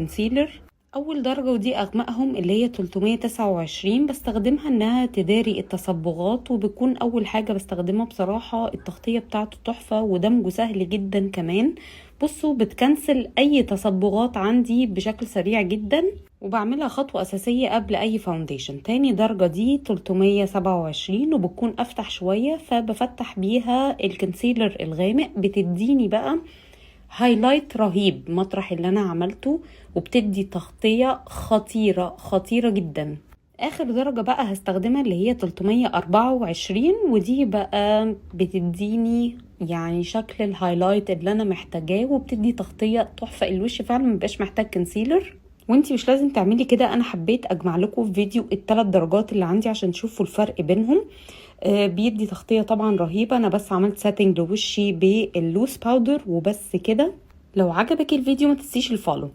concealer. اول درجة ودي اغمقهم اللي هي 329، بستخدمها انها تداري التصبغات، وبتكون اول حاجة بستخدمها. بصراحة التغطية بتاعته تحفة ودمجه سهل جدا كمان. بصوا بتكنسل اي تصبغات عندي بشكل سريع جدا، وبعملها خطوة اساسية قبل اي foundation. تاني درجة دي 327، وبتكون افتح شوية، فبفتح بيها ال concealer الغامق، بتديني بقى highlight رهيب مطرح اللي انا عملته، وبتدي تغطية خطيرة خطيرة جدا. اخر درجة بقى هستخدمها اللي هي 324، ودي بقى بتديني يعني شكل ال highlight اللي انا محتاجاه، وبتدي تغطية تحفة. الوش فعلا مبقاش محتاج concealer، وانتي مش لازم تعملي كده. انا حبيت اجمع لكم في فيديو الثلاث درجات اللي عندي عشان تشوفوا الفرق بينهم. بيدي تغطية طبعا رهيبة. انا بس عملت setting لوشي بال loose powder وبس كده. لو عجبك الفيديو ما تنسيش ال follow.